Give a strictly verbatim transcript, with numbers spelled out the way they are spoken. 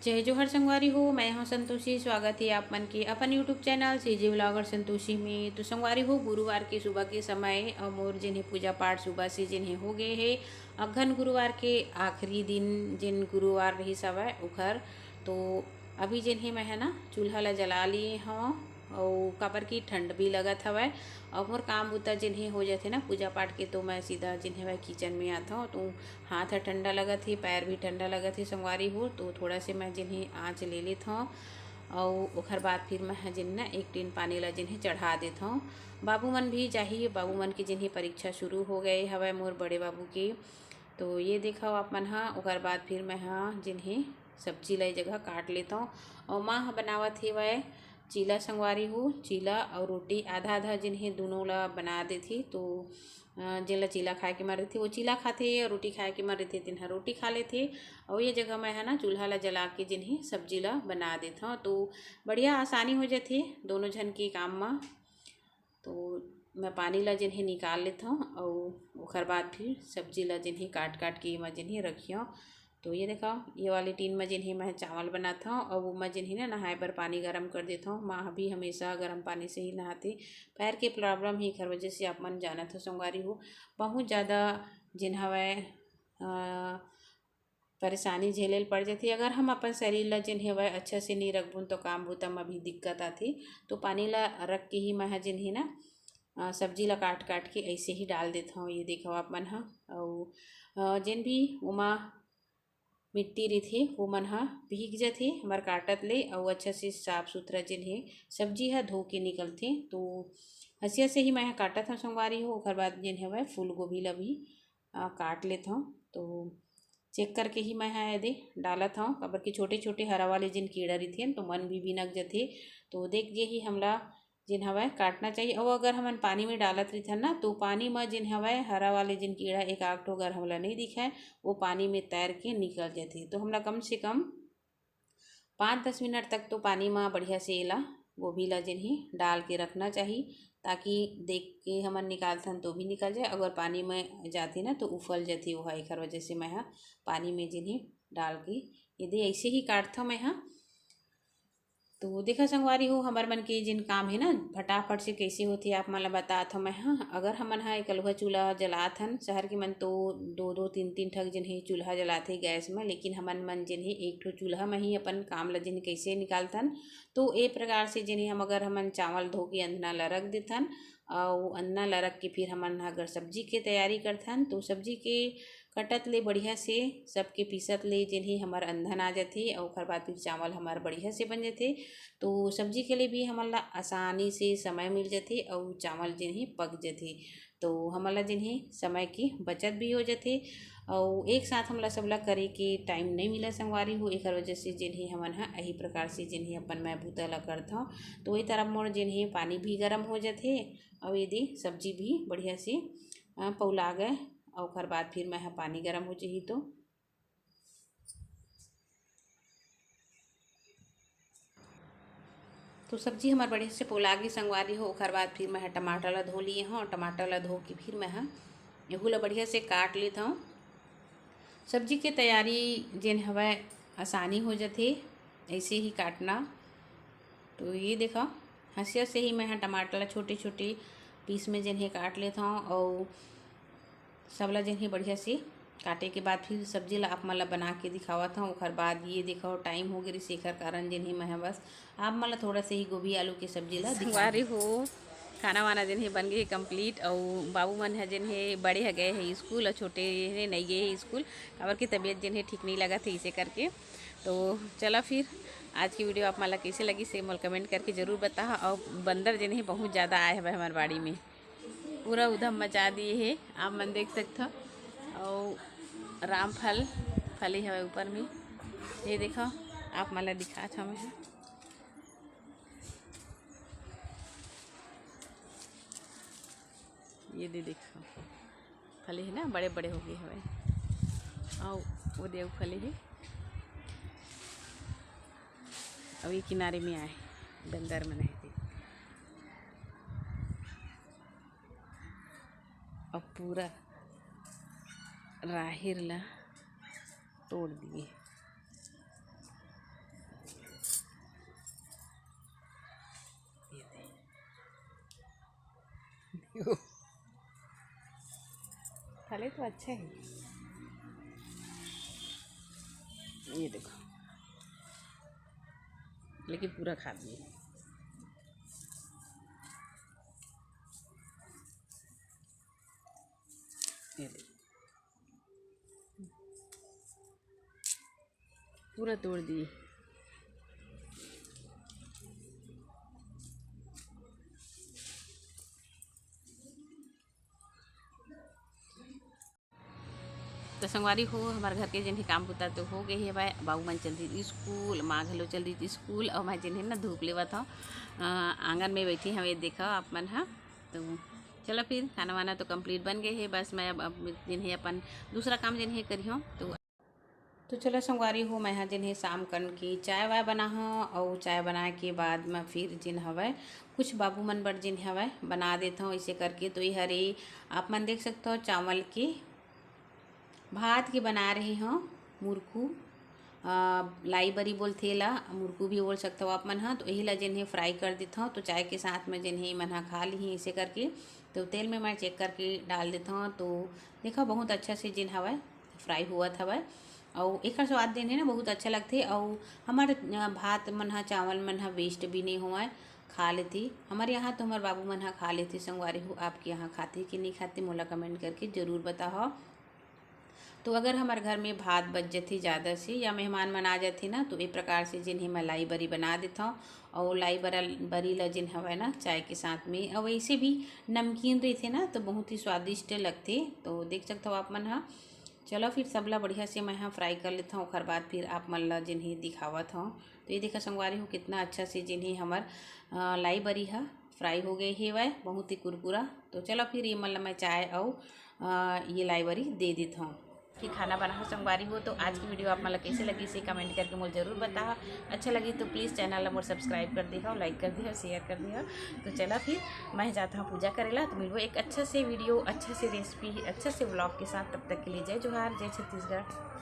जय जोहार संगवारी हो, मैं हूं संतोषी। स्वागत हे आप मन के अपन YouTube channel CG vlogger Santoshi में। तो संगवारी हो, गुरुवार के सुबह के समय अउ मोर जिन्हें पूजा पाठ सुबह से जिन्हें हो गए हे। अगहन गुरुवार के आखिरी दिन, जिन गुरुवार रहिस हवय ओखर, तो अभी जिन्हें मैं ह ना चूल्हा ला जला लिए हव, अउ काबर कि ठंड भी लगत हवय, अउ मोर काम बुता जिन्हें हो जाथे ना पूजा पाठ के, तो मैं सीधा जिन्हें वह किचन में आथव। तो हाथ ह ठंडा लगत हे, पैर भी ठंडा लगत हे संगवारी हो, तो थोड़ा से मैं जिन्हें आँच ले लेत हव, अउ ओखर बाद फिर मैं ह जिन ना एक टीन पानी ला जिन्हें चढ़ा देत हव। बाबू मन भी जाही, बाबू मन के जिन्हें परीक्षा शुरू हो गए हवय मोर बड़े बाबू के। तो ये देखव आप मन ह, ओकर बाद फिर मैं ह जिन्हें सब्जी ला ए जगह काट लेत हव। अउ माँ ह बनावत हेवय चीला संगवारी हो, चीला अउ रोटी आधा आधा जिन्हें दुनों ला बना देथे। तो अ, जेन ला चीला खाए के मन रहिथे, वो चीला खाथे, अउ रोटी खाए के मन रहिथे, तेन ह रोटी खा लेथे। अउ ये जगह मैं ह ना चूल्हा ला जला के जेन हे सब्जी ला बना देथव, तो बढ़िया आसानी हो जाथे दोनों झन के काम म। तो मैं पानी ला जेन हे निकाल लेथव, अउ ओखर बाद फिर सब्जी ला जेन हे काट काट के एमा जेन हे रखियव। तो ये देखव, ये वाले टीन म जेन हे मैं चावल बनाथव, अउ ओमा जेन हे ना नहाए बर पानी गरम कर देथव। माँ भी हमेशा गरम पानी से ही नहाथे। पैर के प्रॉब्लम हे, एखर वजह से आप मन जानत हो संगवारी हो, बहुत ज़्यादा जेन हवय, अ, परेशानी झेले ल पड़ जाथे। अगर हम अपन शरीर ला जेन हवय अच्छा से नइ रखबुन, तो काम बुता म भी दिक्कत आथे। तो पानी ला रख के ही मैं ह जेन हे ना, अ, सब्जी ला काट काट के ऐसे ही डाल देथव। ये देखव आप मन ह, अउ, अ, जेन भी ओमा मिट्टी रहिथे, वो मन ह भीग जथे हमर काटत ले, अउ अच्छा से साफ सुथरा जेन हे सब्जी ह धो के निकलथे। तो हंसिया से ही मैं ह काटत हव संगवारी हो। ओकर बाद जेन हवय फूल गोभी ला भी, अ, काट लेत हव। तो चेक करके ही मैं ह एदे डालत हव, काबर कि छोटे छोटे हरा वाले जेन कीड़ा रहिथे, तो मन भी बिनक जथे। तो देख के ही हमला जेन हवय काटना चाहिए। अउ अगर हमन पानी में डालत रहिथन ना, तो पानी म जेन हवय हरा वाले जेन कीड़ा एक आध ठो अगर हमला नइ दिखय, वो पानी में तैर के निकल जथे। तो हमला कम से कम पाँच दस मिनट तक तो पानी म बढ़िया से एला, गोभी ला जेन हे डाल के रखना चाही, ताकि देख के हमन निकालथन तो भी निकल जाए। अगर पानी में जाथे ना, तो उफल जथे ओहा, एखर वजह से मैं ह पानी में जेन हे डाल के एदे ऐसे ही काटथव मैं ह। तो देखा संगवारी हो, हमर मन के जेन काम हे ना, फटाफट से कइसे होथे, आप मन ल बतात हव मैं ह। अगर हमन ह एकलुहा चूल्हा जलात हन, शहर के मन तो दो दो तीन तीन ठक जेन हे चूल्हा जलाथे गैस म, लेकिन हमन मन जेन हे एक ठो चूल्हा म ही अपन काम ल जेन हे कइसे निकालथन। तो ए प्रकार से जेन हे हम, अगर हमन चावल धो के अंदना ल रख देथन, अउ अंदना ल रख के फिर हमन ह अगर सब्जी के तैयारी करथन, तो सब्जी के कटत ले बढ़िया से सबके पीसत ले जेन हे हमर अंधन आ जथे, अउ ओखर बाद फिर चावल हमर बढ़िया से बन जथे। तो सब्जी के लिए भी हमन ला आसानी से समय मिल जथे, अउ चावल जेन हे पक जथे। तो हमन ला जेन हे समय की बचत भी हो जथे, अउ एक साथ हमला सबला करे के टाइम नइ मिला संगवारी हो, एखर वजह से जेन हे हमन ह एही प्रकार से जेन हे अपन मैं बूता ला करथव। तो वही तरफ मोर जेन हे पानी भी गरम हो जथे, अउ एदे सब्जी भी बढ़िया से, अ, पौला गए, अउ ओखर बाद फिर मैं ह पानी गरम हो जही तो तो सब्जी हमर बढ़िया से पोला गे संगवारी हो। ओखर बाद फिर मैं ह टमाटर ला धो लिए हव। टमाटर ला धो के फिर मैं ह एहू ला बढ़िया से काट लेत हव। सब्जी के तैयारी जेन हवय आसानी हो जथे ऐसे ही काटना। तो ये देखा, हंसिया से ही मैं ह टमाटर ला छोटे छोटे पीस में जेन हे काट लेत हव, अउ सबला जेन हे बढ़िया से काटे के बाद फिर सब्जी ला आप मन ला बना के दिखावत हव। ओखर बाद ये देखो, टाइम हो गे रिहिस, एखर कारण जेन हे मैं ह बस आप मन ला थोड़ा से ही गोभी आलू के सब्जी ला दिखा संगवारी हो, खाना वाना जेन हे बन गे हे कंप्लीट, अउ बाबू मन ह जेन हे बड़े ह गए हे स्कूल, अउ छोटे हे नइ गए हे स्कूल, काबर के तबीयत जेन हे ठीक नइ लगत हे, इसे करके। तो चला फिर, आज की वीडियो आप मन ला कइसे लगिस हे मोला कमेंट करके जरूर बताहा। अउ बंदर जेन हे बहुत ज़्यादा आए हवय हमर बाड़ी में, पूरा उधम मचा दिए हे, आप मन देख सकथव। अउ रामफल फले हवय ऊपर में, ये देखो, आप मन ला दिखात हव मैं ह। ये दे देखो, फले हे ना, बड़े बड़े हो गए हवय। अउ वो दे अउ फले हे, अउ ये किनारे में आए बंदर मन हे। अब पूरा राहेर ला तोड़ दिए। फले तो अच्छे हैं, ये देखो, लेकिन पूरा खा दिए। ये देखो, पूरा तोड़ दिए। तो संगवारी हो, हमारे घर के जिन ही काम बुता तो हो गए हे भाई। बाबू मन चल दी स्कूल, माँ घलो चल दी स्कूल, और मैं जिन ही ना धूप लेवत हूँ, अ, आंगन में बैठी हूँ। ये देखो आप मन हा। तो चलो फिर, खाना वाना तो कंप्लीट बन गए हे। बस मैं अब, अब जिन ही अपन दूसरा काम जिन ही करी हूँ। तो तो चलो संगवारी हो, मैं हा जिन हे शाम कन की चाय वाय बना हूँ, और चाय बनाए के बाद मैं फिर जिन हवय कुछ बाबू मन बर जिन हवय बना देत हूँ। इसे करके तो ये हरे आप मन देख सकते हो, चावल के भात के बना रही हूँ मुरकू, अ, लाई बरी बोलथे ला, मुरकू भी बोल सकते हो आप मन हा। तो यही ला जिन हे फ्राई कर देत हूँ, तो चाय के साथ में जिन हे मन हा खा ली इसे करके। तो तेल में मैं चेक करके डाल देत हूँ। तो देखो बहुत अच्छा से जिन हवय फ्राई होवत हवय, अउ एकर स्वाद देन हे ना बहुत अच्छा लगथे। अउ हमर, अ, भात मन ह, चावल मन ह वेस्ट भी नइ होवय, खा लेथे। हमर यहाँ तो हमर बाबू मन ह खा लेथे। संगवारी हो, आपके यहाँ खाथे कि नहीं खाथे, मोला कमेंट करके जरूर बताओ। तो अगर हमर घर में भात बच जथे ज़्यादा से या मेहमान मन आ जथे ना, तो ए प्रकार से जिन हे मैं लाई बरी बना देथव। अउ लाई बरा, बरी ला जिन हवय ना चाय के साथ में, अउ वैसे भी नमकीन रहिथे ना, तो बहुत ही स्वादिष्ट लगथे। तो देख सकथव आप मन ह। चलो फिर सबला बढ़िया से मैं ह फ्राई कर लेथव, ओखर बाद फिर आप मन ला जिन हे दिखावत हव। तो ये देखा संगवारी हो, कितना अच्छा से जिन हे हमर, अ, लाई बरी ह फ्राई हो गए हेवय, बहुत ही कुरकुरा। तो चलो फिर ये मन ला मैं चाय अउ, अ, ये लाई बरी दे देथव। कि खाना बना हो संगवारी हो। तो आज की वीडियो आप मन ला कैसे लगी, इसे कमेंट करके मोला जरूर बताओ। अच्छा लगी तो प्लीज चैनल ला मोर सब्सक्राइब कर दिहो, लाइक कर दिहो, शेयर कर दिहो। तो चला फिर मैं जाता हूँ पूजा करेला। तो मिलबो एक अच्छा से वीडियो, अच्छा से रेसिपी, अच्छा से व्लॉग के साथ। तब तक के लिए जय जोहार, जय छत्तीसगढ़।